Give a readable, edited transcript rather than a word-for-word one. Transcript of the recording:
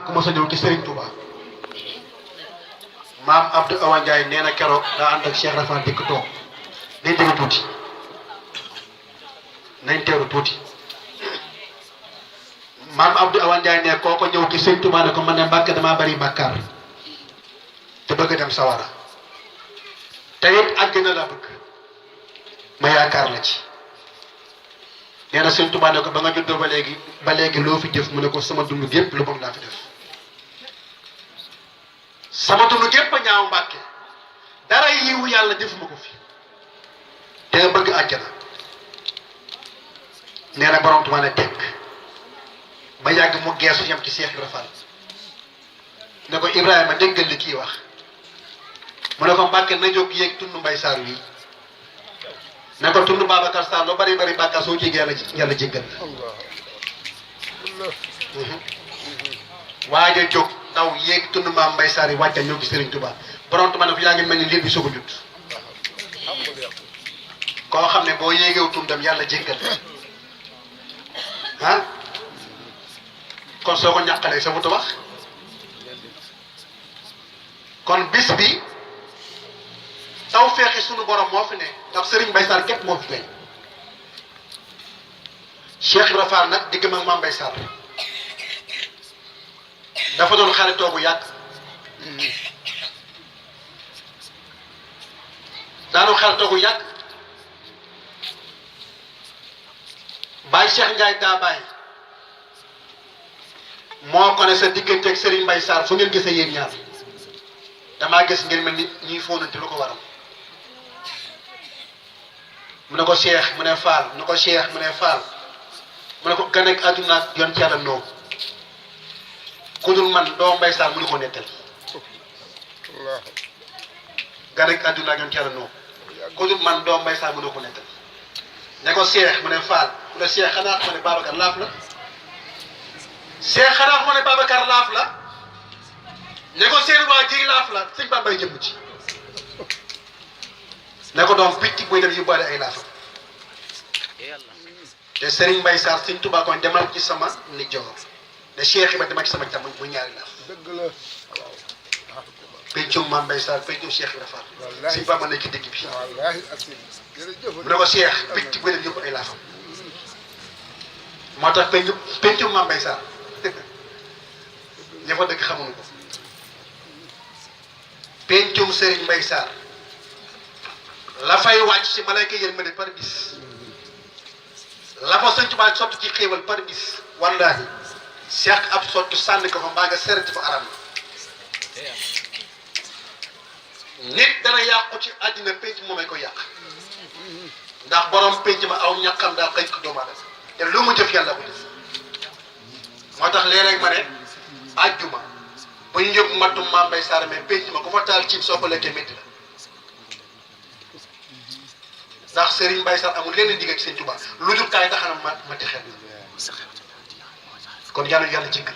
ku ma sa ñëw ci Serigne Touba maam Abdou Awa Ndiaye nee na keroog daa ànd ak Cheikh Rafal dikk toog nañ teeru tuuti maam Abdou Awa Ndiaye ne kooko ñëw ci Serigne Touba ne ko man ne Mbàkke damaa bari bàkkaar te bëgg dem sawara te it àjjana laa bëgg ma yaakaar la ci nee na Serigne Touba ne ko ba nga juddoo ba léegi loo fi jëf mu ne ko sama dund gépp lu bon laa fi def sama dund gépp a ñaaw Mbàkke dara yiwu yàlla defuma ko fi te nga bëgg àjjana nee na borom Touba ne tekk ba yàgg mu geesu yam ci Cheikh Ibra Fall ne ko Ibrahima déggal li kii wax mu ne ko Mbàkke na jóg yéeg tund Mbay Saar wi ne ko tund Babacar Sarr loo bari bari bàkkaar soo jégee yàlla jéggal waaja jóg daw yéeg tund maam Mbay Saar yi wàcca ñëw ci Serigne Touba borom Touba ne ko yaa ngi mel ni liir bi soog a jut koo xam ne boo yéegeew tundam yàlla jéggal ah kon soo ko ñàqalee sa wutu wax kon bis bi taw feexi sunu borom moo fi ne ndax Serigne Mbay Sarr képp moo fi feeñ Cheikh Ibra Fall nag digg mag maam Mbay Sarr dafa doon xaritoo bu yàgg daanoo xaritoo bu yàgg Baye Cheikh Ndiaye daa bàyyi moo ko ne sa diggante ak Serigne Mbay Sarr fu ngeen gisee yéen ñaar damaa gis ngeen mel ni ñuy fóonante lu ko waral mu ne ko Cheikh mu ne Fall mu ne ko Cheikh mu ne Fall mu ne ko gan ak àdduna ak yoon ci yàlla noo ku dul man doo Mbay Sarr mu ne ko nettal gan ak àdduna ak yoon ci yàlla noo ku dul man doo Mbay Sarr mu ne ko nettal ne ko Cheikh mu ne Fall mu ne Cheikh xanaa xam ne Babacar laaf la Cheikh xanaa xam ne Babacar laaf la ne ko seen waa ji laaf la sëñ Ba Mbay jëm ci ne ko doom picc buy dem yóbbaale ay laafam te Serigne Mbay Sarr sëñ Touba ko demal ci sama ni joor ne Cheikh Iba demal ci sama càmmoñ mu ñaari laaf dëgg la waaw pencum maam Mbay Sarr pencum Cheikh Ibra Fall sëñ Ba ma nekk ci digg bi mu ne ko Cheikh picc buy dem yóbbu ay laafam moo tax pencum maam Mbay Sarr ña fa dëgg xamuñu ko pencum Serigne Mbay Sarr la fay wàcc ci malayka yërmande par bis la fa sëñ Tuubaa sotti ci xéewal par bis wallaahi Cheikh ab sotti sànni ko fa mbaa nga sereti fa aram nit dana yàqu ci àddina penc moomay ko yàq ndax borom penc ma aw ñaqam daa xëy ko doomu aadama te lu mu jëf yàlla ko def moo tax léeg-léeg ma ne àjjuma bu ñu yëpp mattum maam Mbay Sarr mais penc ma ku fa taal ciib soo ko lekkee métti la ndax Serigne Mbay Sarr amul lenn digg ci Sëñ Tuubaa lu dul kaay taxanam ma texel kon yàlla jéggal